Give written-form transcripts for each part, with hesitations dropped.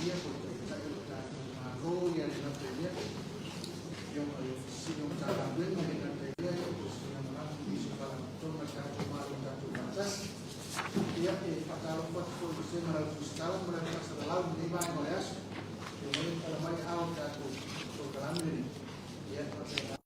Palemia po o le Taitai o le tatou Malo, ia le gata i lea, afioga i Ofisa Sili o Matagaluega, e le gata i lea, po o se lagolago i nisi o Faalapotopotoga a le tatou Malo ua tatou faatasi. Ia, e faatalofa atu foi i le vasega o le Au Tusitala ma le Au Faasalalau i lenei vaega o le aso, e omai e tala mai aao i le tatou polokalame lenei. Ia e faapena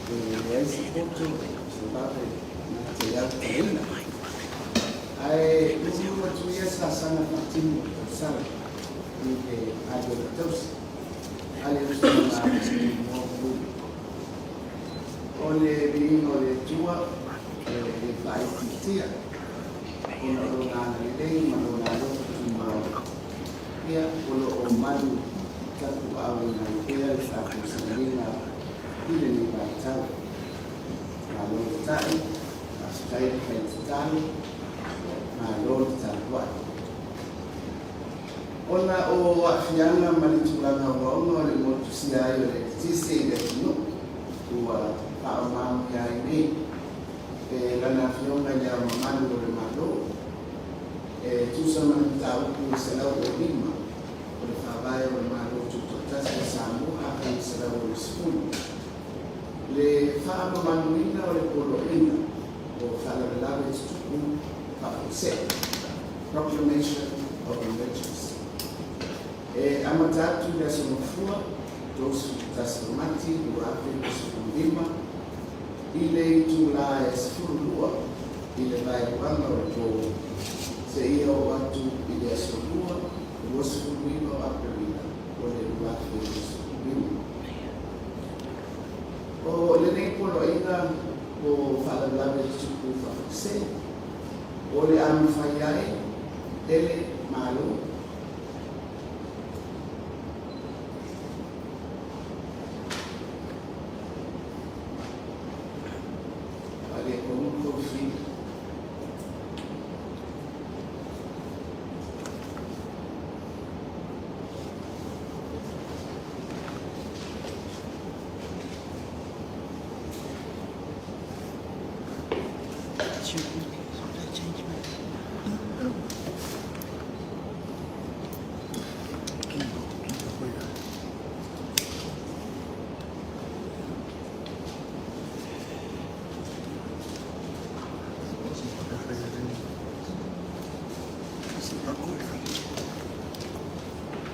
E leai se poto se vave na te autaina. Ae mumu atu ia sasaga faatino o tausala i le ali o le tausi, ali o le mo. O le viiga o le Atua e le faaitiitia ona o lona agalelei ma lona alofa tumau, ia o lo o malu tapuaaoina ai pea le tatou sailiga i lenei vaitau. Malo le ta'i, faafetai le fai tatalo, malo le tapuai. Ona o aafiaga ma le tulaga ogaoga o le motusia ai o le eletise i le atunuu ua faamaonia ai nei e Lana Afioga i Le Ao Mamalu o le Malo e tusa ma le Mataupu 105 o le Faavae o le Malo Tutoatasi o Samoa 1960, le faamamaluina o le Poloaiga o Faalavelave Tutupu Faafuasei, Proclamation of Emergency, e amata atu i le aso Gafua 31 o Mati 2025 i le itulā e 12 i le vaeluaga o le pō seia oo atu i le aso Lua 29 o Aperila o le 2025. O lenei poloaiga o faalavelave tutupu faafuasei o le a mafai ai e le Malo faaletonu tofili.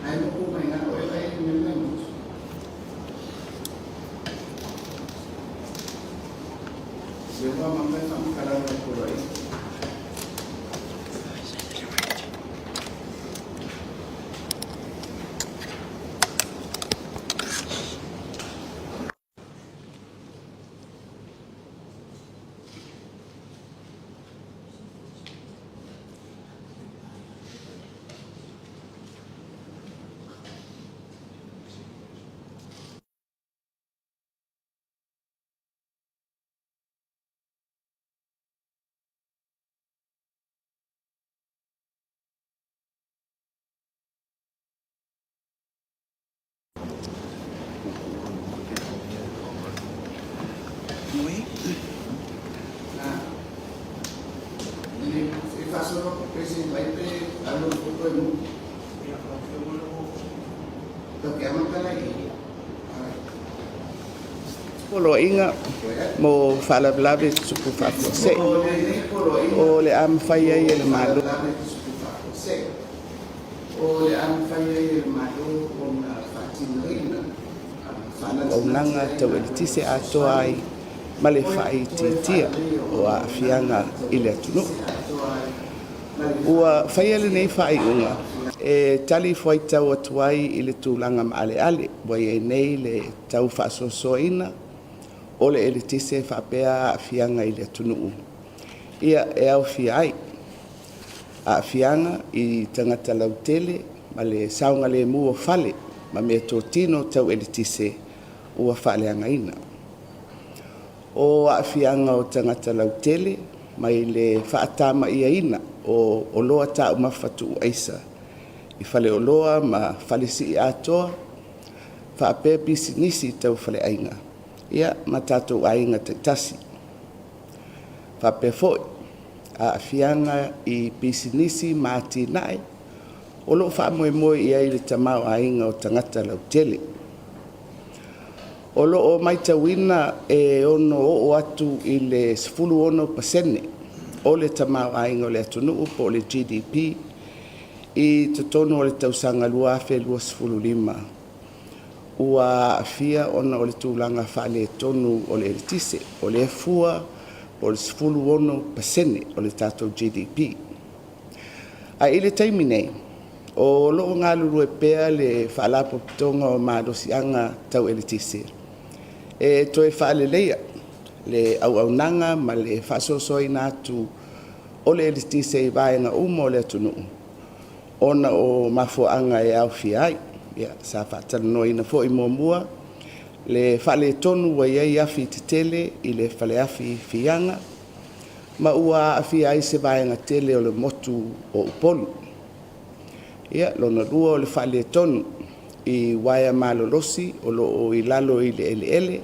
Ae mo mai ngā oe ai me mai motu. Se ua mafai faamatalaga o poloaiga. Poloaiga mo Faalavelave Tutupu Faafuasei o le a mafai ai e le Malo auaunaga tau eletise atoa ai ma le faaitiitia o aafiaga i le atunuu. Ua faia lenei faaiuga e talifuaitau atu ai i le tulaga maaleale ua i ai nei le tau faasoasoaina o le eletise faapea aafiaga i le atunuu, ia e aofia ai aafiaga i tagata lautele ma le saogalemu o fale ma meatotino tau eletise ua faaleagaina. O aafiaga o tagata lautele mai le faatamaiaina o oloa taumafa tuu aisa i faleoloa ma fale sii atoa faapea pisinisi tau faleaiga ma tatou aiga taitasi. Faapea foi aafiaga i pisinisi ma atinae o lo o faamoemoe i ai le tamaoaiga o tagata lautele. O lo o matauina e ono oo atu i le 16% o le tamaoaiga o le atunuu po o le GDP i totonu o le tausaga 2025 ua aafia ona o le tulaga faaletonu o le eletise. O lea fua o le 16% o le tatou GDP. Ae i le taimi nei, o lo o galulue pea le Faalapotopotoga o Malosiaga Tau Eletise e toe faaleleia le auaunaga ma le faasoasoaina atu o le eletise i vaega uma o le atunuu ona o mafuaaga e aofia ai. Sa faatalanoaina foi muamua le faaletonu ua i ai afi tetele i le faleafi i Fiaga ma ua aafia ai se vaega tele o le motu o Upolu. Ia, lona lua o le faaletonu i uaea malolosi o lo o i lalo i le eleele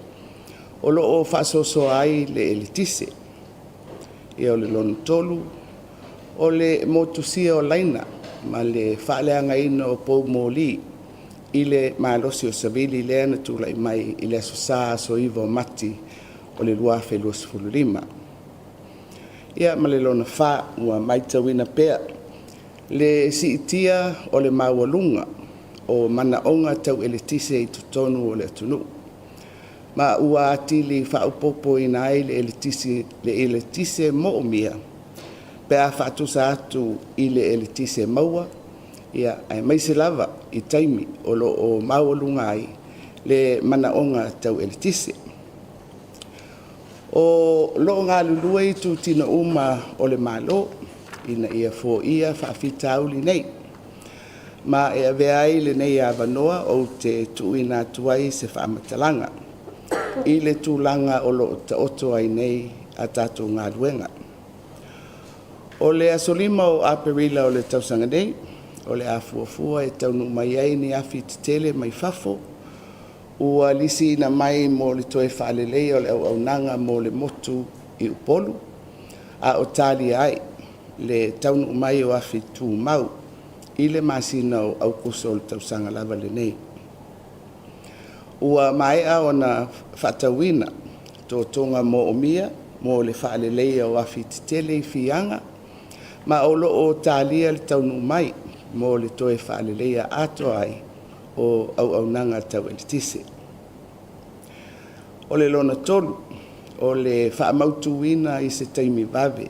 o lo o faasoasoa ai le eletise. Ia, o le lona tolu o le motusia o laina ma le faaleagaina o poumoli i le malosi o savili lea na tulai mai i le Aso Sa aso 9 o Mati o le 2025. Ia ma le lona fa, ua matauina pea le siitia o le maualuga o manaoga tau eletise i totonu o le atunuu, ma ua atili faaopoopoina ai le eletise moomia pe a faatusa atu i le eletise maua, aemaise lava i taimi o lo o maualuga ai le manaoga tau eletise. O lo o galulue itutino uma o le Malo ina ia foia faafitauli nei, ma e avea ai lenei avanoa ou te tuuina atu ai se faamatalaga i le tulaga o lo o taoto ai nei a tatou galuega. O le aso 5 o Aperila o le tausaga nei, o le a fuafua e taunuu mai ai ni afi tetele mai fafo ua lisiina mai mo le toe faaleleia o le auaunaga mo le motu i Upolu, a o talia ai le taunuu mai o afi tumau i le masina o Aokuso o le tausaga lava lenei. Ua maea ona faatauina totoga moomia mo le faaleleia o afi tetele i Fiaga, ma o lo o talia le taunuu mai mo le toe faaleleia atoa ai o auaunaga tau eletise. O le lona tolu, o le faamautuina i se taimi vave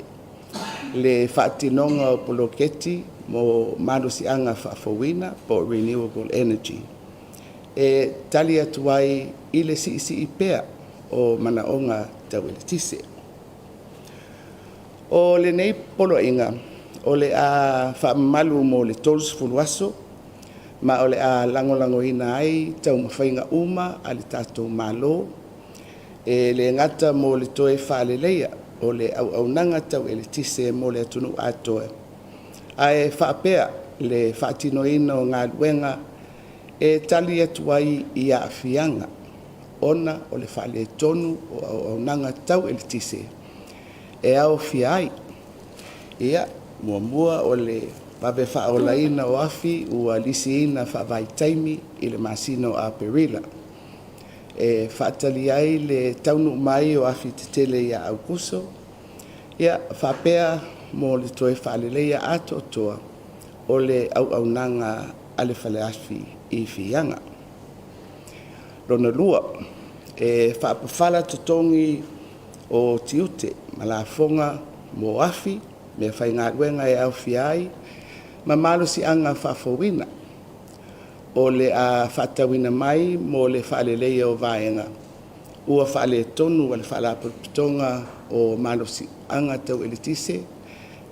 le faatinoga o poloketi mo malosiaga faafouina po o renewable energy e tali atu ai i le siisii pea o manaoga tau eletise. O lenei poloaiga o le a faamamalu mo le 30 aso, ma o le a lagolagoina ai taumafaiga uma a le tatou Malo, e le gata mo le toe faaleleia o le auaunaga tau eletise mo le atunuu atoa, ae faapea le faatinoina o galuega e tali atu ai i aafiaga ona o le faaletonu o auaunaga tau eletise e aofia ai Muamua o le vave faaolaina o afi ua lisiina faavaitaimi i le masina o Aperila e faatali ai le taunuu mai o afi tetele ia Aukuso, ia faapea mo le toe faaleleia atoatoa o le auaunaga a le faleafi i Fiaga. Lona lua, e faapafala totogi o tiute ma lafoga mo afi, meafaigaluega e aofia ai ma malosiaga faafouina o le a faatauina mai mo le faaleleia o vaega ua faaletonu a le Faalapotopotoga o Malosiaga Tau Eletise,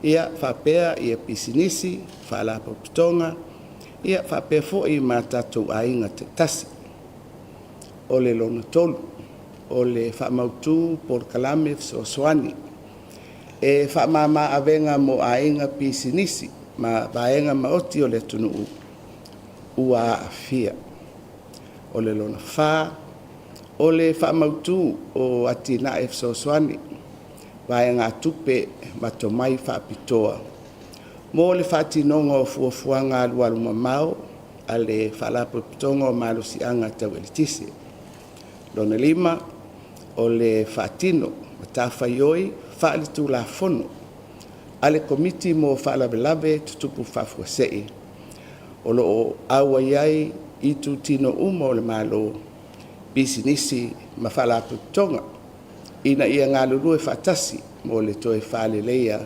ia faapea pisinisi, faalapotopotoga faapea foi ma tatou aiga taitasi. O le lona tolu, o le faamautu polokalame fesoasoani e faamama avega mo aiga, pisinisi ma vaega maoti o le atunuu ua aafia. O le lona fa, o le faamautu o atinae fesoasoani, vaegatupe ma tomai faapitoa mo le faatinoga o fuafuaga alualumamao a le Faalapotopotoga o Malosiaga Tau Eletise. Lona lima, o le faatino matafaioi faale-Tulafono a le Komiti mo Faalavelave Tutupu Faafuasei o lo o auai ai itutino uma o le Malo, pisinisi ma faalapotopotoga ina ia galulue faatasi mo le toe faaleleia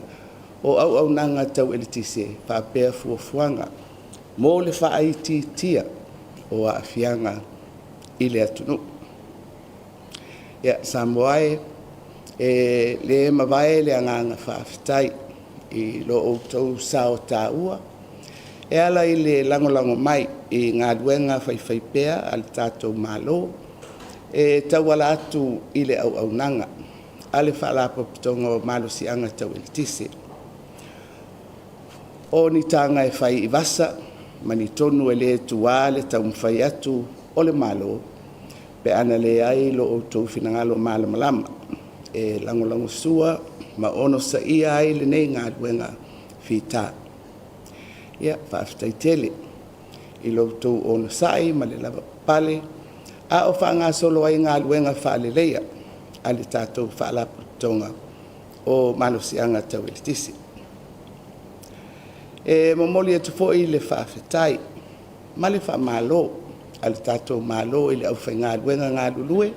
o auaunaga tau eletise faapea fuafuaga mo le faaitiitia o aafiaga i le atunuu. Ia, Samoa e, e le mavae le agaga faafetai i lo outou sao taua e ala i le lagolago mai i galuega faifaipea a le tatou Malo e tauala atu i le auaunaga a le Faalapotopotoga o Malosiaga Tau Eletise. O ni taga e fai i vasa ma ni tonu e le tuā le taumafai atu o le Malo pe ana leai lo outou finagalo malamalama e lagolagosua ma onosaia ai lenei galuega fita. Ia, faafetai tele i lo outou onosai ma le lavapapale a o faagasolo ai galuega faaleleia a le tatou Faalapotopotoga o Malosiaga Tau Eletise. E momoli atu foi le faafetai ma le faamalo a le tatou Malo i le aufaigaluega galulue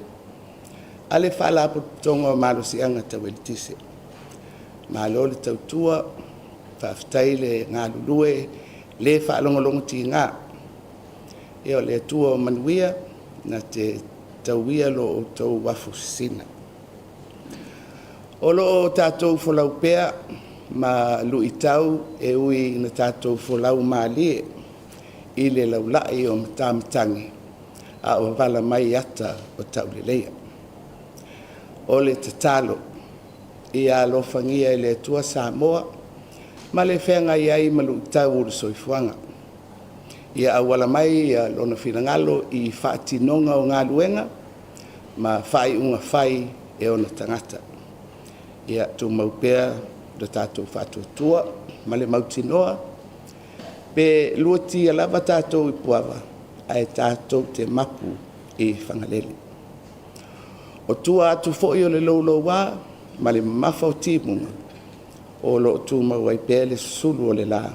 a le Faalapotopotoga o Malosiaga Tau Eletise. Malo le tautua, faafetai le galulue le faalogologotiga. Ia o le Atua o manuia na te tauia lo outou afu sisina. O lo o tatou folau pea ma luitau e ui ina tatou folau malie i le laulai o matamatagi a o avala mai ata o tauleleia. O le tatalo, ia alofagia e le Atua Samoa ma le feagai ai ma luitau o le soifuaga. Ia auala mai Lona finagalo i faatinoga o galuega ma faaiuga fai e ona tagata. Ia tumau pea lo tatou faatuatua ma le mautinoa, pe luatia lava tatou i Puava, ae tatou te mapu i Fagalele. O tua atu foi o le louloua ma le mamafa o timuga, o lo o tumau ai pea le susulu o le la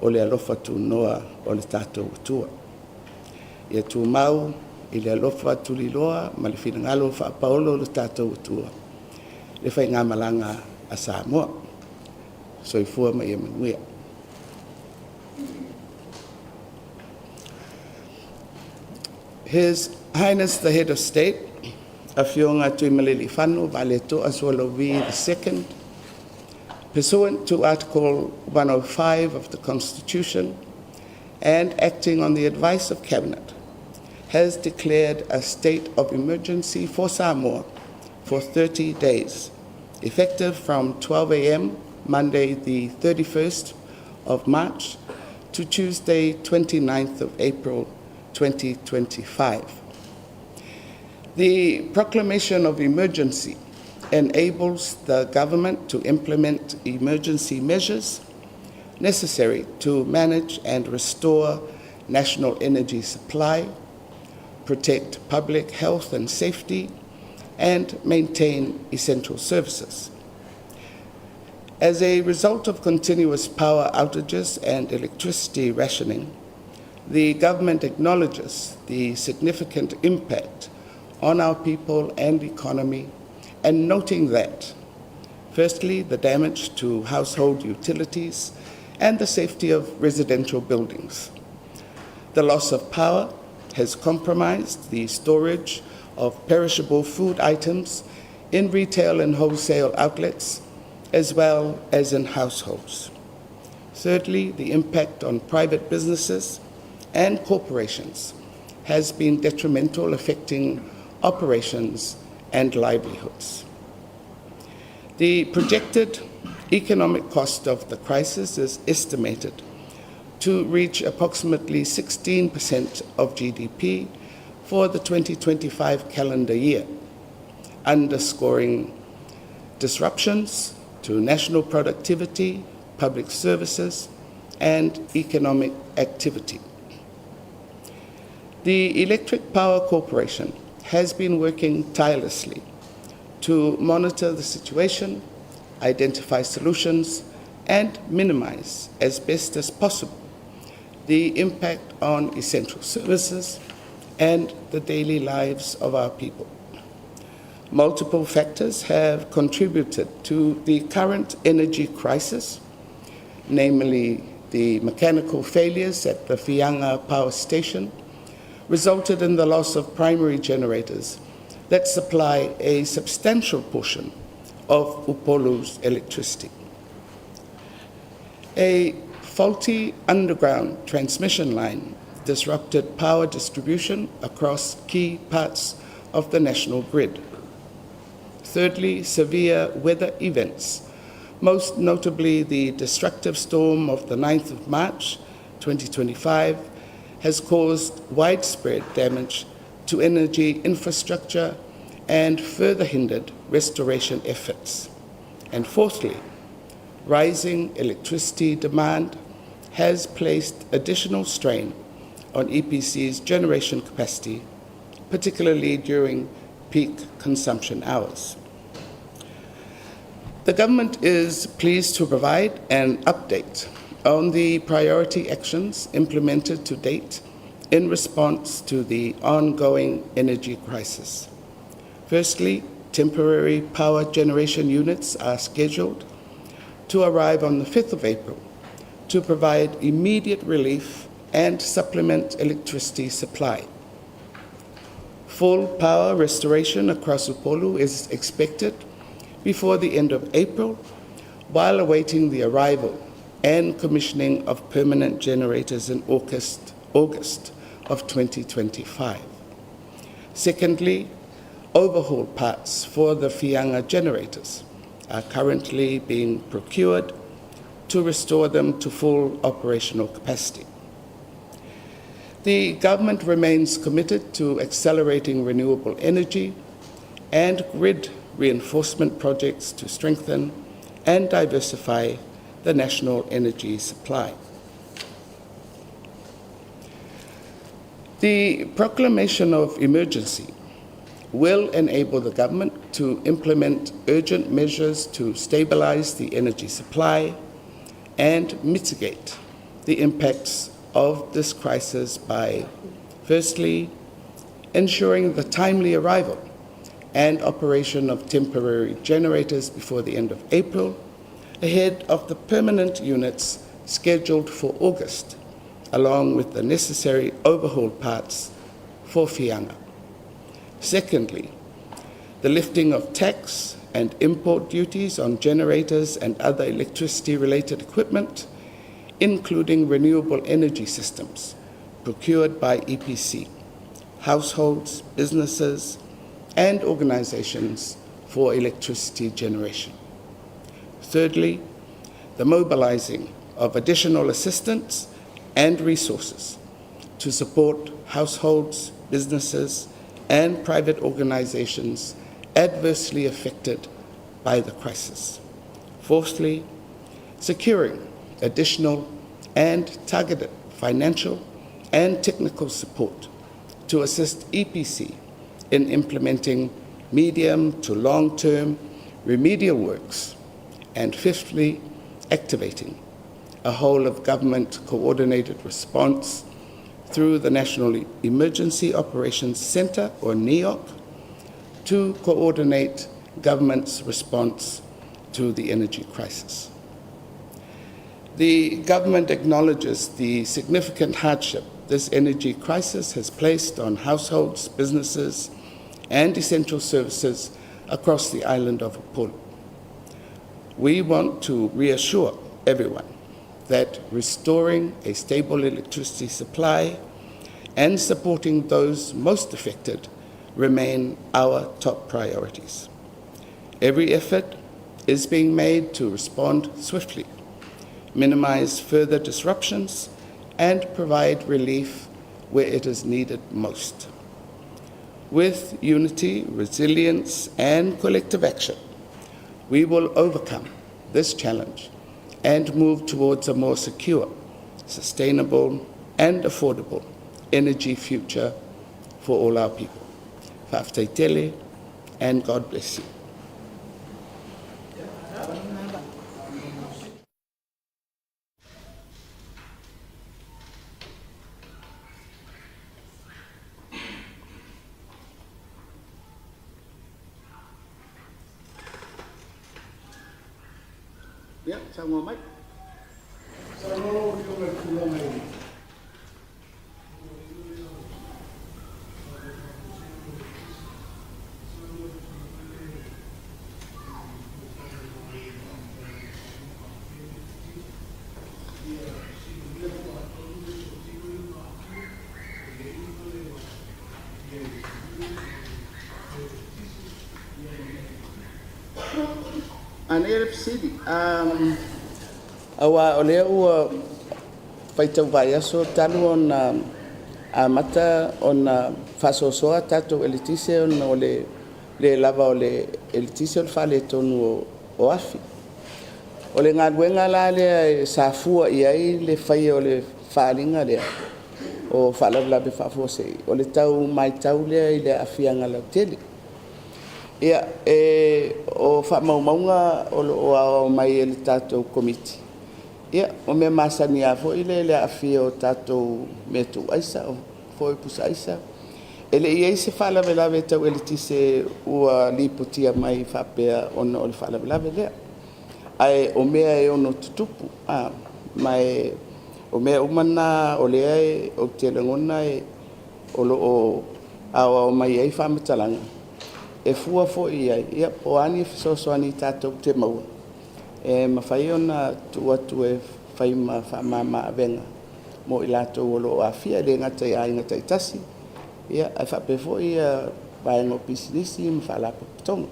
o le alofa tunoa o le tatou Atua. Ia tumau i le alofa tuliloa ma le finagalo faapaolo o le tatou Atua le faigamalaga a Samoa. Soifua ma ia manuia. His Highness the Head of State, Afioga Tuimalealiifano Vaaletoa Sualauvi II, pursuant to Article 105 of the Constitution and acting on the advice of Cabinet, has declared a state of emergency for Samoa for 30 days, effective from 12 a.m. Monday, the 31st of March, to Tuesday, 29th of April, 2025. The proclamation of emergency enables the government to implement emergency measures necessary to manage and restore national energy supply, protect public health and safety, and maintain essential services. As a result of continuous power outages and electricity rationing, the government acknowledges the significant impact on our people and economy, and noting that, firstly, the damage to household utilities and the safety of residential buildings. The loss of power has compromised the storage of perishable food items in retail and wholesale outlets, as well as in households. Thirdly, the impact on private businesses and corporations has been detrimental, affecting operations and livelihoods. The projected economic cost of the crisis is estimated to reach approximately 16% of GDP for the 2025 calendar year, underscoring disruptions to national productivity, public services, and economic activity. The Electric Power Corporation has been working tirelessly to monitor the situation, identify solutions, and minimize as best as possible the impact on essential services and the daily lives of our people. Multiple factors have contributed to the current energy crisis, namely the mechanical failures at the Fianga power station resulted in the loss of primary generators that supply a substantial portion of Upolu's electricity. A faulty underground transmission line disrupted power distribution across key parts of the national grid. Thirdly, severe weather events, most notably the destructive storm of the 9th of March 2025, has caused widespread damage to energy infrastructure and further hindered restoration efforts. And fourthly, rising electricity demand has placed additional strain on EPC's generation capacity, particularly during peak consumption hours. The government is pleased to provide an update on the priority actions implemented to date in response to the ongoing energy crisis. Firstly, temporary power generation units are scheduled to arrive on the 5th of April to provide immediate relief and supplement electricity supply. Full power restoration across Upolu is expected before the end of April, while awaiting the arrival and commissioning of permanent generators in August of 2025. Secondly, overhaul parts for the Fianga generators are currently being procured to restore them to full operational capacity. The government remains committed to accelerating renewable energy and grid reinforcement projects to strengthen and diversify the national energy supply. The proclamation of emergency will enable the government to implement urgent measures to stabilize the energy supply and mitigate the impacts of this crisis by, firstly, ensuring the timely arrival and operation of temporary generators before the end of April, ahead of the permanent units scheduled for August, along with the necessary overhaul parts for Fianga. Secondly, the lifting of tax and import duties on generators and other electricity-related equipment, including renewable energy systems procured by EPC, households, businesses, and organizations for electricity generation. Thirdly, the mobilizing of additional assistance and resources to support households, businesses, and private organizations adversely affected by the crisis. Fourthly, securing additional and targeted financial and technical support to assist EPC in implementing medium to long-term remedial works. And fifthly, activating a whole of government coordinated response through the National Emergency Operations Centre, or NEOC, to coordinate government's response to the energy crisis. The government acknowledges the significant hardship this energy crisis has placed on households, businesses, and essential services across the island of Upolu. We want to reassure everyone that restoring a stable electricity supply and supporting those most affected remain our top priorities. Every effort is being made to respond swiftly, minimize further disruptions, and provide relief where it is needed most. With unity, resilience, and collective action, we will overcome this challenge and move towards a more secure, sustainable, and affordable energy future for all our people. Fa'afetai tele, and God bless you. Ia, saunoa mai. Saunoa lau Afioga i le tulaga i Manaia le fesili. Um, aua o lea ua faitau vaiaso talu ona amata ona faasoasoa tatou eletise ona o le le lava o le eletise o le faaletonu o afi. O le galuega la lea e sa fua i ai le faia o le faaaliga lea o faalavelave faafuasei, o le tau matau lea i le aafiaga lautele. Ia, o faamaumauga o lo o aoao mai e le tatou Komiti, ia, o mea masani lava foi le aafia o tatou mea tuuaisa, o foi pusaaisa. E le i i ai se faalavelave tau eletise ua lipotia mai faapea ona o le faalavelave lea. Ae o mea e ono tutupu, ma o mea uma na o lea ou te lagona o lo o aoao mai ai faamatalaga, e fua foi i ai, ia po o a ni fesoasoani tatou te maua e mafai ona tuu atu e fai ma faamama avega mo i latou o lo o aafia, e le gata i aiga taitasi, ia, ae faapea foi vaega o pisinisi ma faalapotopotoga.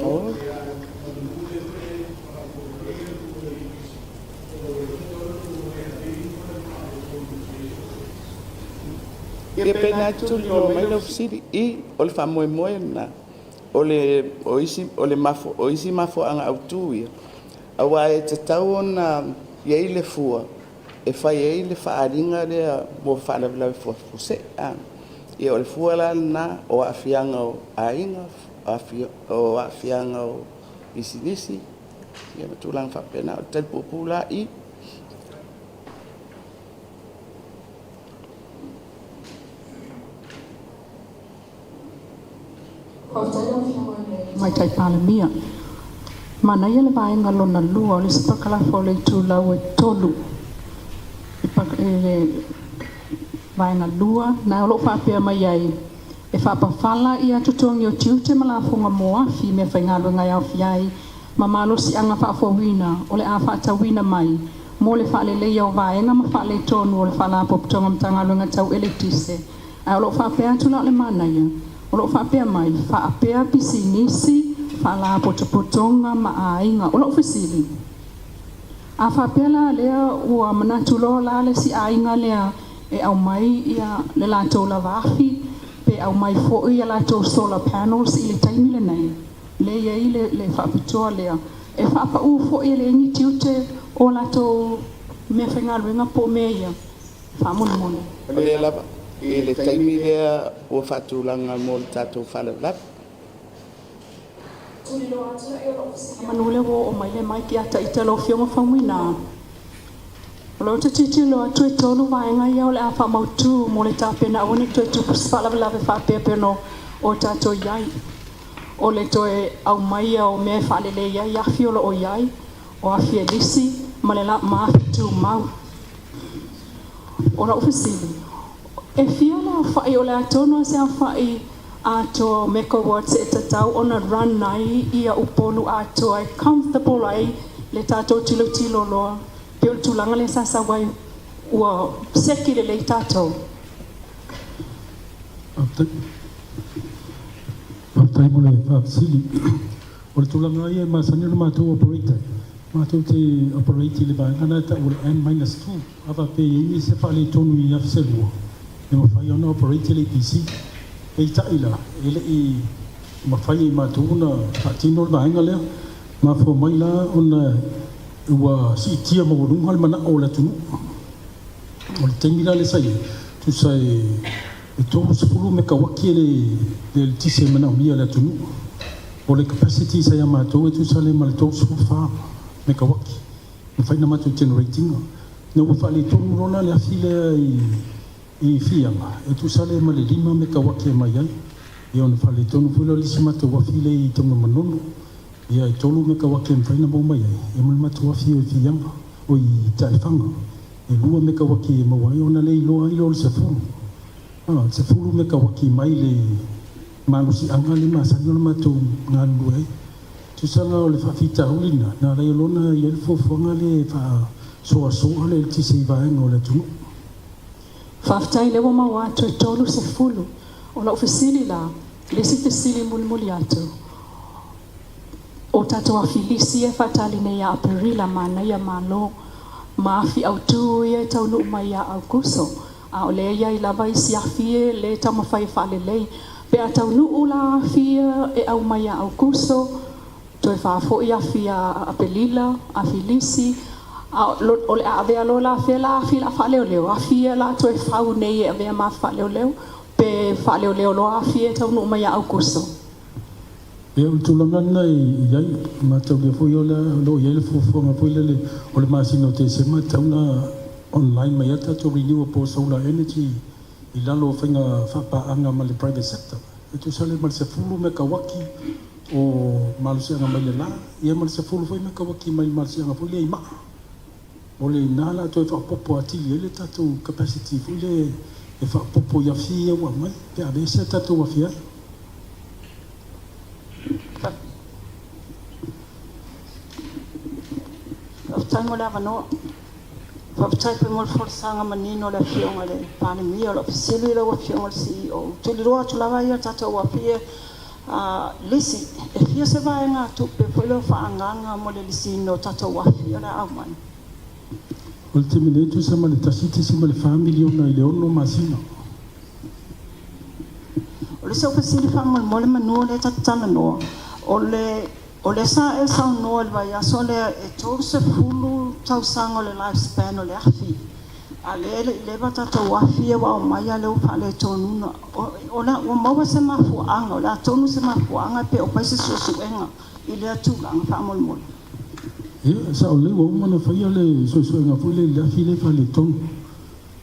Oh. Ia pe na tuliloa mai lau fesili i o le faamoemoe lena o le o isi o le mafo o isi mafuaaga autu ia aua e tatau ona i ai le fua e fai ai le faaaliga lea mo faalavelave faafuasei. Ia o le fua la lena o aafiaga o aiga, o aafiaga o pisinisi, ia ma tulaga faapena. O le tali puupuu la i. Faafetai lau Afioga i le Tamaitai Palemia. Manaia le vaega lona lua o le isi parakalafa o le itulau e 3 i le vaega 2, na o lo o faapea mai ai, e faapafala ia totogi o tiute ma lafoga mo afi i meafaigaluega e aofia ai ma malosiaga faafouina o le a faatauina mai mo le faaleleia o vaega ma faaletonu o le Faalapotopotoga Matagaluega Tau Eletise. Ae o lo o faapea atu la o le manaia, O loo faapea mai, faapea pisinisi, faalapotopotoga ma aiga. O lou fesili, a faapea la lea ua manatu loa la le isi aiga lea e aumai ia le latou lava afi pe aumai foi ia latou solar panels i le taimi lenei, lea e i ai le faapitoa lea, e faapau foi e leai ni tiute o latou meafaigaluega po o mea ia faamolemole? O lea lava i le taimi lea ua faatulaga mo le tatou faalavelave. Manu lea ua oo mai le mic ia ita lau Afioga Faumuina. O loo tilotilo atu e tolu vaega ia o le a faamautu mo le tapena aua ne i toe tupu se faalavelave faapea pei ona o tatou i ai. O le toe aumaia o mea e faalelei ai afi o lo o i ai, o afi e lisi ma le ma afi tumau. O lau fesili, e fia le aofai o le atonu se aofai atoa o megawatts e tatau ona run ai ia Upolu atoa e comfortable ai le tatou tilotilo loa pe o le tulaga lea sa sau ai ua seki lelei tatou? Faafetai mo le faafesili. O le tulaga ia e masani ona matou operate ai, matou te operate i le vaega lena e tau o le N-2. A faapea e i ai nisi e faaletonu i afi se lua, e mafai ona operate le EPC. Peitai la, e le i mafai e matou ona faatino le vaega lea. Mafua mai la ona ua siitia maualuga le manao o le atunuu. O le taimi la lea sa i ai, tusa e 30 mekawaki le eletise e manaomia e le atunuu. O le capacity sa ia matou e tusa lea ma le 34 mekawaki mafai ona matou generate ina. Na ua faaletonu loa la le afi lea i Fiaga, e tusa lea ma le 5 mekawaki e mai ai. Ia, ona faaletonu foi lea o le isi matou afi lea i Tanugamanono. Ia, e 3 mekawaki e mafai ona maua mai ai, ia ma le matou afi o i Fiaga, o i Taelefaga. E 2 mekawaki e maua ai ona le iloa ai lea o le 10. 10 mekawaki mai le malosiaga le masani ona matou galulue ai. Tusa la o le faafitauli lena, na ala ai loa i ai le fuafuaga lea e faasoasoa le eletise i vaega o le atunuu. Faafetai lea ua maua atu e 30. O lau fesili la, le isi fesili mulimuli atu. O tatou afi lisi e faatali nei ia Aperila, manaia malo, ma afi autu ia e taunuu mai ia Aukuso. A o lea i ai lava isi afi e le taumafai e faalelei. Pe a taunuu la afi ia e au mai ia Aukuso, toe faafoi afi a Apelila, afi lisi, a o le a avea loa la afea la afi la faaleoleo, afi ia la toe fau nei e avea ma afi faaleoleo, pe faaleoleo loa afi e taunuu mai ia Aukuso? Ia, o le tulaga lena i ai, mataulia foi o loo i ai le fuafuaga foi lele o le masina o Tesema e tatau ona online mai ai tatou renewable solar energy i lalo o faiga faapaaga ma le private sector. E tusa lea ma le 10 mekawaki o malosiaga mai le la, ia ma le 10 foi mekawaki mai le malosiaga foi lea i maa. O le ina la toe faaopoopo atili ai le tatou capacity foi lea e faaopoopo i afi ia ua aumai pe aveese tatou afi ai. Faafetai mo le avanoa. Faafetai foi mo le folasaga manino o le Afioga i le Palemia. O lau fesili lau Afioga i le CEO, tuliloa atu lava ia tatou afi lisi, e fia se vaega tupe foi lea o faaagaaga mo le lisiina o tatou afi o le a aumai? O le taimi nei, tusa ma le 1.4 miliona i le 6 masina. O le isi ou fesili faamolemole manu o lea tatou talanoa, o le sa e saunoa i le vaiaso lea e 30 tausaga o le life span o le afi. A lea e le i leva tatou afi ia ua aumai a lea ua faaletonu. O le ua maua se mafuaaga, o le a tonu se mafuaaga pe o fai se suesuega i lea tulaga faamolemole? Ia, sa o lea ua uma ona faia le suesuega foi lea i le afi lea faaletonu.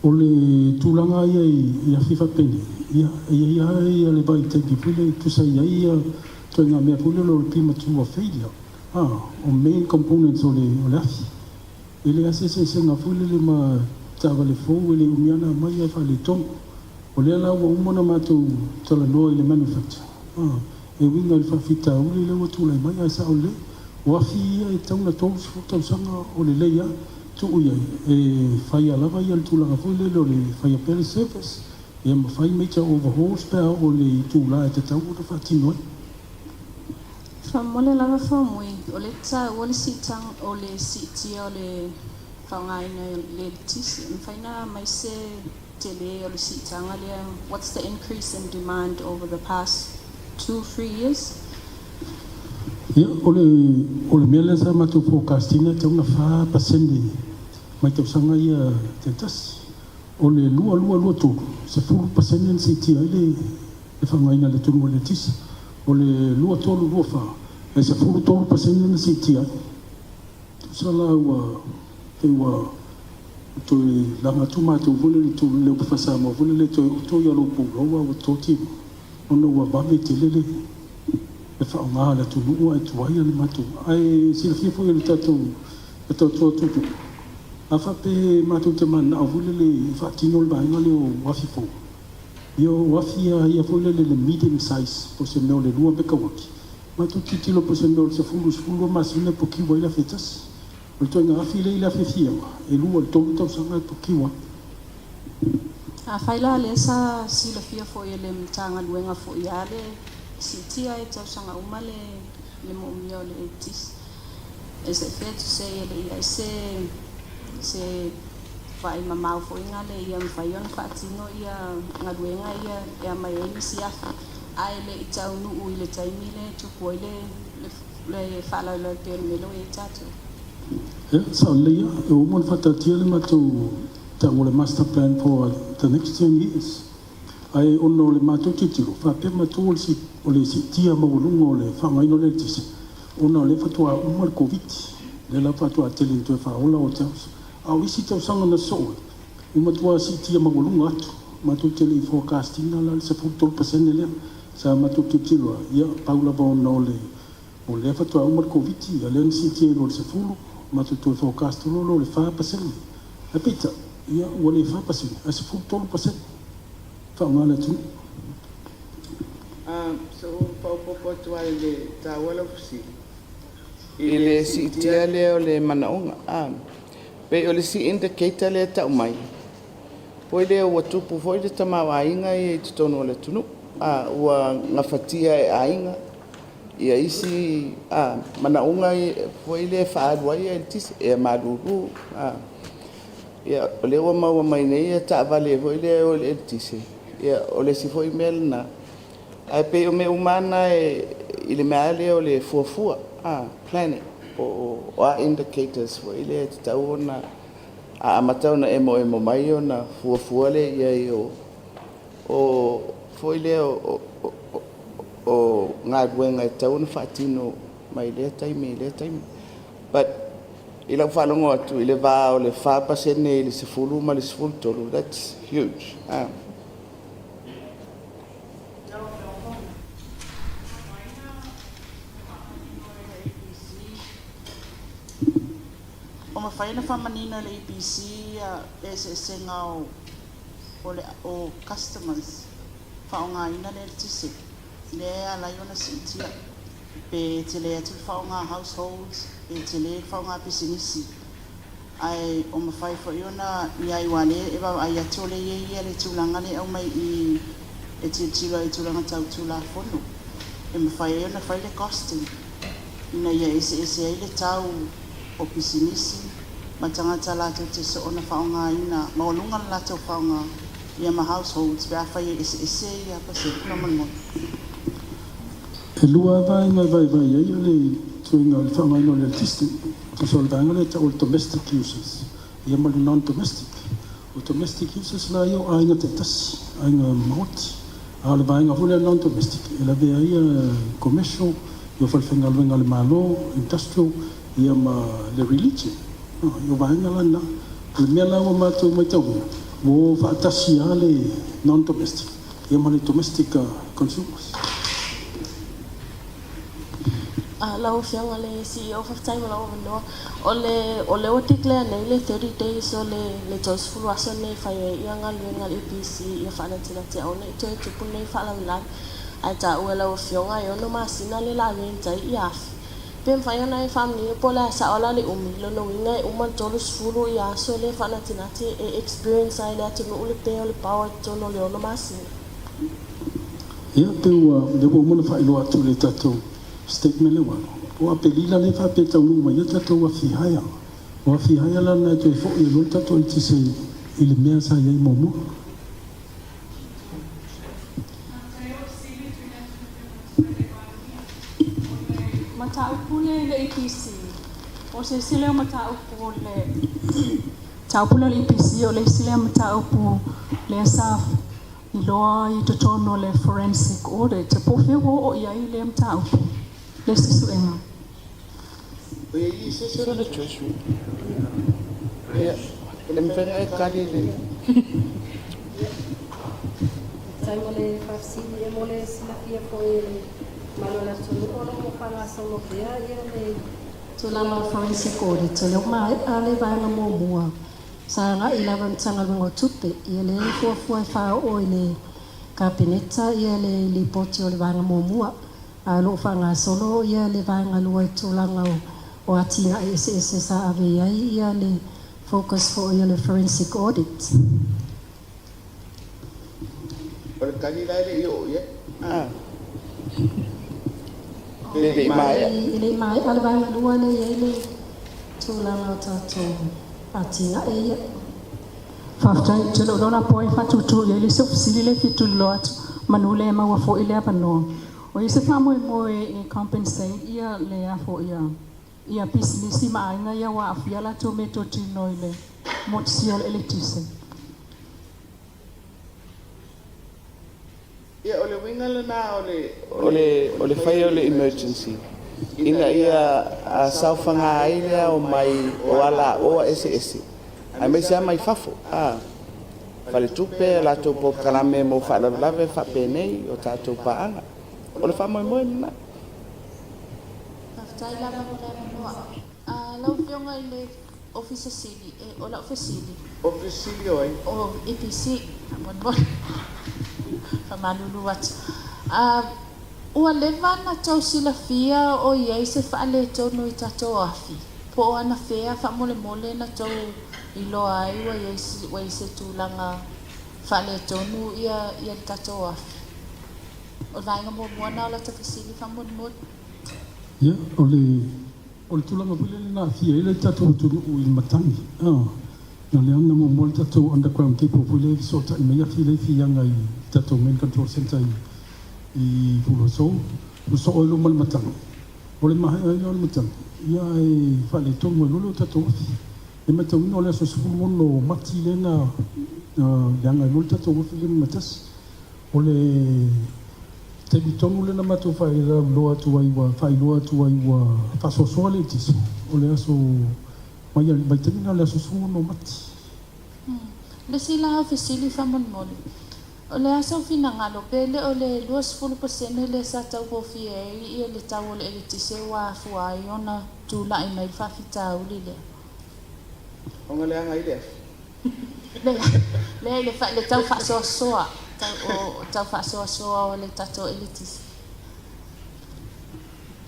O le tulaga ia i afi faapenei, ia, e i ai lava ia le vaitaimi foi lea e tusa i ai ia ituaiga mea foi lea o le premature failure o main components o le afi. E leai se eseesega foi lele ma taavale fou, e le umi lava ona aumai ae faaletonu. O lea la ua uma ona matou talanoa i le manufacturer e uiga i le faafitauli lea ua tulai mai, ae sao lelei. O afi ia e tatau ona 30 tausaga o lelei lava tuu i ai, e faia lava ia le tulaga foi lele o le faia pea le service. Ia ma fai major overhauls pe a oo i le itulā e tatau ona faatino ai. Faamomole lava faamui, o le taua le siitaga o le siitia o le faaaogaina o le eletise. E mafai ona aumai se tele o le siitaga lea, what's the increase in demand over the past 2, 3 years? Ia, o le mea lea sa matou forecast ina e tatau ona 4% mai tausaga ia taitasi. O le 2223, 10% na siitia ai le faaaogaina o le atunuu o le eletise. O le 2324, e 13% na siitia ai. Tusa la ua pei ua toe laga atu matou foi le le upu faa-Samoa foi lele toe oto ia lou pulou a ua toti ona ua vave tele le faaaoga a le atunuu ae tuai le matou. Ae silafia foi e le tatou e tautua tupu, a faapea matou te mananao foi lele e faatino le vaega lea o afi fou, ia o afi ia foi lele le medium size po o se mea o le 2 mekawati, matou tilotilo po o se mea o le 10 12 masina e procure ai le afi e tasi. O le ituaiga afi lea i le afiafiaga, e 2 i le 3 tausaga e procure ai. Afai la lea sa silafia foi e le Matagaluega foi a le siitia e tausaga uma le moomia o le eletise. Is it fair to say e le i ai se vaai mamao foi na le ia mafai ona faatino ia galuega ia e aumai ai nisi afi ae le i taunuu i le taimi le tupu ai le faalavelave pei o le mea lea ua i ai tatou? Ia, sao lelei lava. E ua uma ona faataatia le matou ta'u o le master plan for the next 10 years. Ae ona o le matou tilotilo, faapea matou o le siitia maualuga o le faaaogaina o le eletise, ona o lea faatoa uma le Koviti. Lea la faatoa tele ina toe faaola hotels. A o isi tausaga na sosoo ai, ua matua siitia maualuga atu. Matou te le i forecast ina la le 13% lea. Sa matou tilotilo lava, ia pau lava ona o lea faatoa uma le Koviti, ia lea na siitia i luga o le 10, matou toe forecast loa lea o le 4%. Ae peitai, ia ua le 4%, ae 13% faaaoga le atunuu. So faaopoopo atu ai le taua lau fesili i le siitia lea o le manaoga. Pei o le isi indicator lea e tau mai, foi lea ua tupu foi le tamaoaiga ia i totonu o le atunuu. Ua gafatia e aiga ia isi manaoga foi lea e faaalu ai eletise, ea malulu. Ia, o lea ua maua mai nei ia taavale foi lea e o i le eletise, ia o le isi foi mea lena. Ae pei o mea uma lava na i le mea lava lea o le fuafua, planning, po o a indicators foi lea e tatau ona a amata ona emoemo mai ona fuafua lea i ai o foi lea o galuega e tatau ona faatino mai lea taimi i lea taimi. But i lau faalogo atu i le va o le 4% i le 10 ma le 13, that's huge. O mafai ona faamanino e le EPC ia eseesega o customers faaaogaina le eletise lea e ala ai ona siitia pe tele atu le faaaoga households pe tele le faaaoga pisinisi ae o mafai foi ona i ai ua lea e vaavaai atu o lea e i ai le tulaga lea e aumai i e tilotilo ai i tulaga tau tulafono e mafai ai ona fai le costing ina ia eseese ai le tau o pisinisi ma tagata latou te soona faaaogaina maualuga le latou faaaoga ia ma households pe afai e eseese ia pasene faamolemole. E lua vaega e vaivai ai o le tuiga o le faaaogaina o le eletise. Tusa o le vaega lea e tau o le domestic users, ia ma le non-domestic. O domestic users la ia o aiga taitasi, aiga maoti. A o le vaega foi lea non-domestic, e lavea ai commercial, ia falefaigaluega a le Malo, industrial, ia ma le religion. O vaega la na. O le mea la ua matou matauina, ua o faatasi lava le non-domestic, ia ma le domestic consumers. Lau Afioga le CEO, faafetai mo lau avanoa. O le ua declare nei le 30 days o le 30 aso nei fai ai ia galuega a le EPC ia faanatinati aua ne i toe tupu nei faalavelave. Ae taua e lau Afioga e 6 masina le la rent ai ia afi. Pe mafai ona e faamanino po o le a sao la le umi, lona uiga e uma le 30 ia aso lea faanatinati e experience ai le atunuu le pē o le power i totonu o le 6 masina. Ia, pe ua lea ua uma ona faailoa atu i le tatou statement lea ua alu, o Apelila lea e faapea e taunuu mai ai tatou afi haea. O afi haea la lena e toe foi ai loa le tatou eletise i le mea sa i ai muamua. Mataupu lea i le EPC, o se isi lea o mataupu o le mataupu lea o le EPC o le isi lea mataupu lea sa iloa i totonu o le forensic audit. Po o fea ua oo i ai lea mataupu, le suesuega. O ia i se se o le Treasury. Ia, e mafai ona e tali le. Faafetai mo le faafesili. E mo le silafia foi e le mamalu o le atunuu, o lo o faagasolo pea le tulaga o le forensic audit. O lea ua maea le vaega muamua sa agai lava i le Matagaluega o Tupe. Ia lea e fuafua e faaoo i le Kapeneta le lipoti o le vaega muamua, a o lo o faagasolo le vaega lua i tulaga o atinae eseese sa ave i ai le focus foi o le forensic audit. O le tali la e le i oo i ai. Ah. E le i maea. E le i maea le vaega lua lea e i ai le tulaga o tatou atinae ia. Faafetai, ou te le o iloa la po o ai e faatutu i ai le isi fesili lea e fia tuliloa atu manu le maua foi le avanoa. O i ai se faamoemoe e compensate ia le afo ia ia pisinisi ma aiga ia ua aafia latou meatotino i le motusia o le eletise. Ia, o le uiga lena o le O le faia o le emergency ina ia saofaga ai le ao mai o alaoa eseese aemaise lava mai fafo a faletupe latou polokalame mo faalavelave faapenei o tatou paaga. O le faamoemoe lena. Faafetai lava mo le avanoa. Lau Afioga i le Ofisa Sili, o lau fesili. Ofisa Sili o ai? O EPC, faamolemole. Faamalulu atu. Ua leva ona tou silafia o i ai se faaletonu i tatou afi, po o anafea faamolemole na tou iloa ai ua i ai se tulaga faaletonu ia le tatou afi? O le vaega muamua lena o lata fesili faamolemole. Ia, o le tulaga foi lele na aafia ai le tatou atunuu i le matagi. Na leaga muamua le tatou underground cable foi lea e fesootai mai afi lea e fiaga i tatou main control center i Fuluasou, ua soo ai loa ma le matagi. O le maea ai lea o le matagi, ia ae faaletonu ai loa le tatou afi. E matauina o le aso 16 o Mati lea na leaga ai loa le tatou afi lea ma tasi. O le taimi tonu lea na matou faailoa atu ai ua faailoa atu ai ua faasoasoa le eletise, o le aso mai mai taimi na o le aso 16 o Mati. Le isi la o fesili faamolemole, o le a sau finagalo pe le o le 20% lea sa taugofie ai ia le tau o le eletise ua afua ai ona tulai mai le faafitauli lea? Ona leaga ai le afi. Lea i le tau faasoasoa, o tau faasoasoa o le tatou eletise.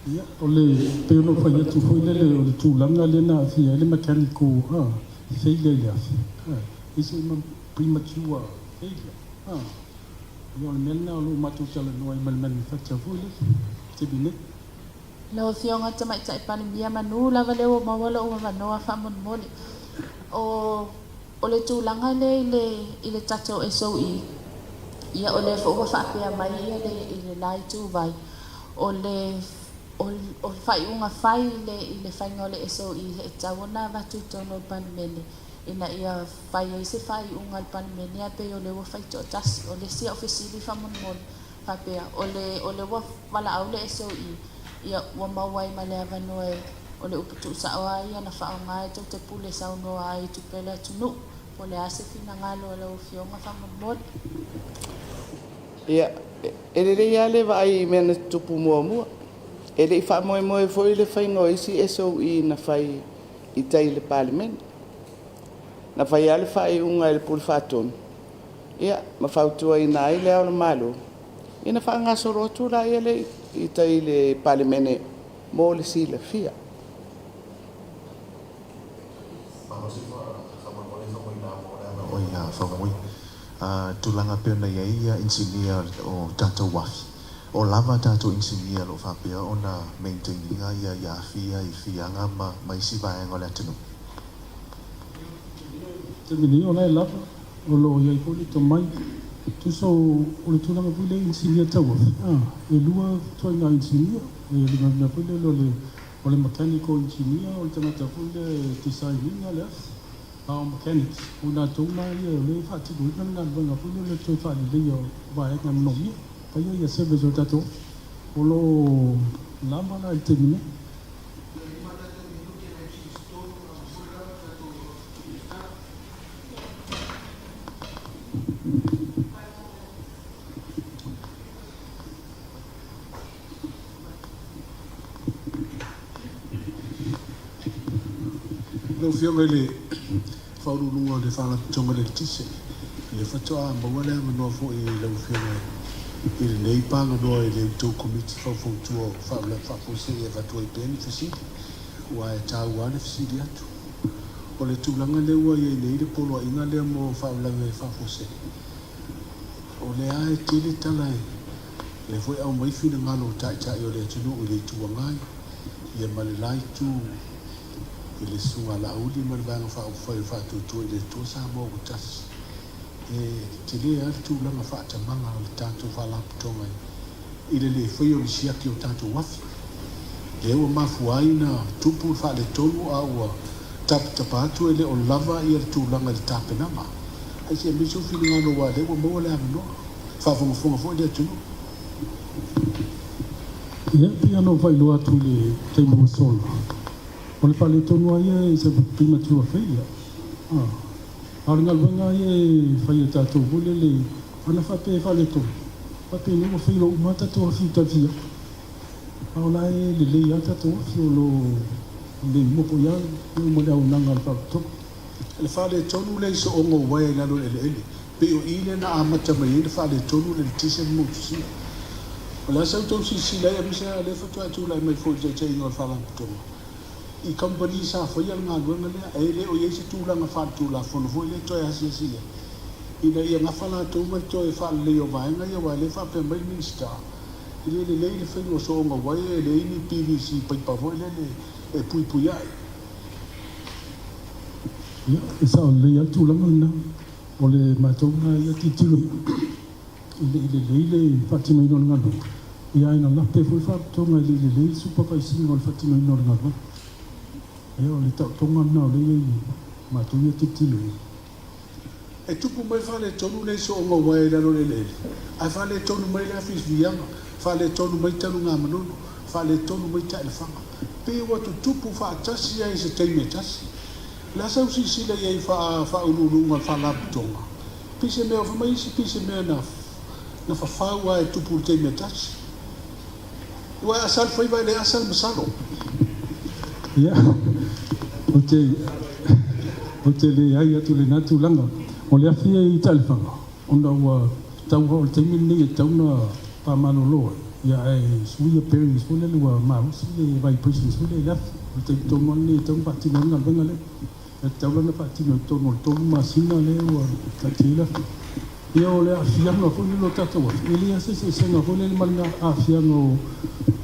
Ia, o le pei ona ou fai atu foi lele o le tulaga lea na aafia ai le mechanical failure i le afi. Is a premature failure. Ia o le mea lena o lo o matou talanoa ai ma le manufacturer foi lele, taimi nei. Lau Afioga Tamaitai Palemia, manu lava lea ua maua lou avanoa faamolemole. O le tulaga lea i le tatou SOE, ia o lea foi ua faapea mai ia le i le la ituvai, o le o faaiuga fai i le faiga o le SOE e tatau ona avatu i totonu o le Palemene ina ia fai ai se faaiuga a le Palemene ae pei o lea ua fai toatasi. O le isi au fesili faamolemole faapea, o le ua valaau le SOE, ia ua maua ai ma le avanoa o le upu tuusao lava ia na faaaoga e tou te pule saunoa ai i tupe a le atunuu. Po o le a se finagalo a lau Afioga faamolemole. Ia, e lelei lava le vaai i mea na tutupu muamua. E le i faamoemoe foi le faiga o isi SOE na fai i tai i le Palemene. Na fai lava le faaiuga e le Pule Faatonu, ia, ma fautuaina ai le Ao o le Malo, ia ona faagasolo atu lea i tai i le Palemene. Mo le silafia. Tulaga pei ona i ai ia inisinia o tatou uafi, o lava tatou inisinia o lo o faapea ona maintain ina ia afi ia i Fiaga ma isi vaega o le atunuu. Taimi nei o la e lava, o lo o i ai foi le tomai. Tusa o le tulaga foi lea i inisinia tauafi, e lua ituaiga inisinia, e le mea foi lele o le mechanical engineer, o le tagata foi lea e design ina le afi. A o mechanics, o i latou na ia o lea e faatinoina le galuega foi lea o le toe faaleleia o vaega e manaomia, faia ia service o le tatou afi. O lo o lava la i le taimi nei. Lau Afioga i le Faauluuluga o le Faalapotopotoga o le Eletise, lea faatoa maua le avanoa foi i lau Afioga i lenei paganoa i le outou Komiti Faufautua o Faalavelave Faafuasei e avatu ai pea ni fesili, aua e taua lava le fesili atu. O le tulaga lea ua i ai nei le poloaiga lea mo faalavelave faafuasei, o lea lava e tele tala e lea foi e aumai finagalo o Taitai o le atunuu i le Itu Agai, ia ma le la Itu i le Susuga a Laauli ma le Vaega Faaupufai o le Faatuatua i le Atua Samoa ua Tasi. E tele lava le tulaga faatamaga o le tatou Faalapotopotoga i le le faia o ni siaki o tatou afi, lea ua mafua ai ona tupu le faaletonu a ua tapatapa atu e le o lava ia le tulaga i le tapenaga. Ae se i aumai sou finagalo aua o lea ua maua le avanoa, faafogafoga foi le atunuu. Ia, pei ona ou faailoa atu i le taimi ua sola, o le faaletonu lava ia is a premature failure. A o le galuega lava ia e fai e tatou foi lele, ana faapea e faaletonu, faapea ua fail uma lava tatou afi i Tafia. A o la e lelei lava tatou afi o lo o lelei uma foi lava uma le auaunaga a le Faalapotopotoga. Le faaletonu lea i sooga o uaea i lalo o le eleele, pei o i lea na amata mai ai le faaletonu o le eletise ma motusia. O le a sa outou silasila ai aemaise lava lea faatoa e tulai mai foi i le taitaiga o le Faalapotopotoga i kamupani sa faia le galuega lea, e le o i ai se tulaga faaletulafono foi lea e toe asiasi i ai ina ia gafa latou ma le toe faaleleia o vaega ia aua o lea e faapea mai le Minisita e le lelei le faiga o sooga uaea e leai ni PVC paipa foi lele e puipui ai. Ia, e sao lelei lava le tulaga lena. O le matou lena ia tilotilo i le i lelei le faatinoina o le galuega, ia ae na lape foi le faalapotopotoga e le i lelei le supervise ina o le faatinoina o le galuega. Ia, o le taotoga lena o lea e i ai i le matou ia tilotilo i ai. E tupu mai faaletonu le sooga uaea i lalo o le eleele, ae faaletonu mai le afi i Fiaga, faaletonu mai Talugamanono, faaletonu mai Taelefaga. Pei ua tutupu faatasi ai i se taimi e tasi. O le a sau silasila i ai faauluuluga o le Faalapotopotoga? Pei se mea, fai mai isi pei se mea na na fafau lava e tupu i le taimi e tasi. Ua e asa le faiva e le asa le masalo. Ia, ou te, ou te leai atu i lena tulaga. O le afi e i Taelefaga, ona ua tau o le taimi lenei e tatau ona faamalolo ai, ia ae sui ia bearings foi lele ua malosi le vibrations foi lea i le afi. O le taimi tonu lava lenei e tatau ona faatino ai le galuega lea. E tatau la ona faatino i totonu o le 3 masina lea ua taatia ai le afi. Ia o le aafiaga foi lele o tatou afi, e leai lava se eseesega foi lele ma le aafiaga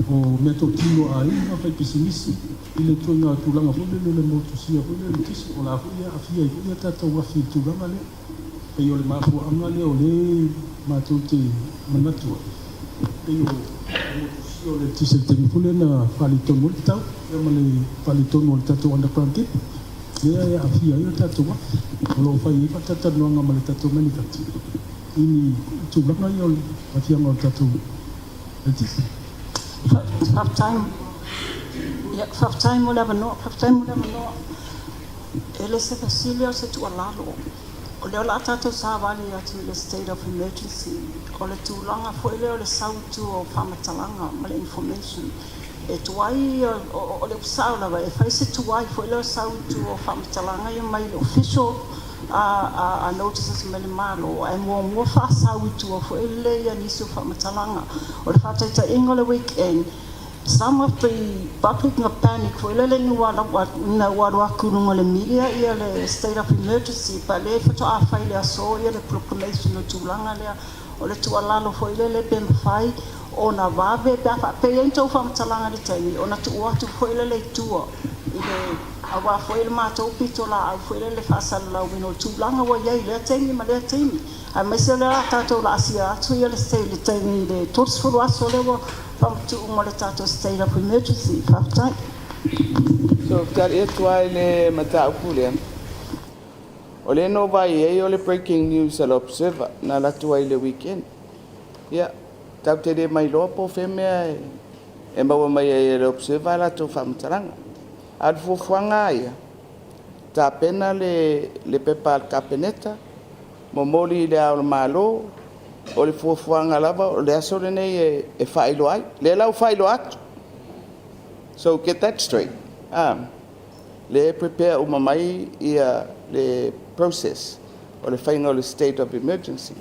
o meatotino a aiga, faipisinisi i le ituaiga tulaga foi lele o le motusia foi lea o le eletise. O la foi e aafia ai foi a tatou afi i le tulaga lea. Pei o le mafuaaga lea o lea matou te manatu ai, pei o le motusia o le eletise i le taimi foi lea na faaletonu ai le tau ma le faaletonu o le tatou underground cable lea e aafia ai o tatou afi. O lo o fai ai faatalatalanoaga ma le tatou manufacturer i ni tulaga ia o le aafiaga o le tatou eletise. Faafetai, ia, faafetai mo le avanoa, faafetai mo le avanoa. E le se fesili a o se tuualalo. O lea o le a tatou savali atu i le state of emergency. O le tulaga foi lea o le sau i tua o faamatalaga ma le information. E tuai, o le upu sao lava, e fai se tuai foi lea o sau i tua o faamatalaga ia mai le official notices mai le Malo, ae muamua faasau i tua foi lea nisi o faamatalaga. O le faataitaiga o le weekend, Some of the public na panic foi lele ina ua alu atu i luga o le media ia le state of emergency, pa le faatoa fai le aso ia le proclamation o tulaga lea. O le tuualalo foi lele, pe mafai ona vave pe a faapea ai ni tou faamatalaga i le taimi ona tuu atu foi lele i tua i le auā foi le matou pitolaau foi lele faasalalauina o tulaga ua i ai i lea taimi ma lea taimi, aemaise o lea o le a tatou laasia atu ia le taimi i le 30 aso lea ua faamatuu mo le tatou state of emergency. Faafetai. So tali atu ai le mataupu lea. O le no vai ai o le breaking news a le Observer na alu atu ai le weekend. Ia, tatou te le mailoa po o fea mea e maua mai ai e le Observer a latou faamatalaga. A o le fuafuaga lava ia, tapena le pepa a le Kapeneta, momoli i le Ao o le Malo, o le fuafuaga lava o le aso lenei e faailoa ai. Lea la ua faailoa atu. So get that straight. Ah, le prepare uma mai ia le process o le faiga o le state of emergency.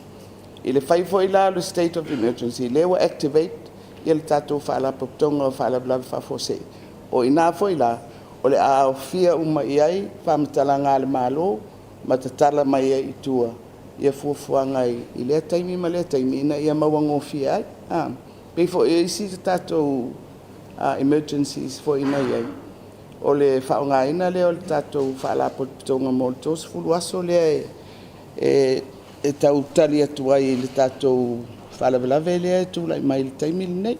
I le fai foi la o le state of emergency, lea ua activate ia le tatou faalapotopotoga o faalavelave faafuasei. O ina foi la, o le a aofia uma i ai faamatalaga a le Malo ma tatala mai ai i tua ia fuafuaga i lea taimi ma lea taimi ina ia mauagofie ai. Ah, pei foi e isi tatou emergencies foi na i ai, o le faaaogaina lea o le tatou faalapotopotoga mo le 30 aso lea e tau tali atu ai i le tatou faalavelave lea e tulai mai i le taimi lenei.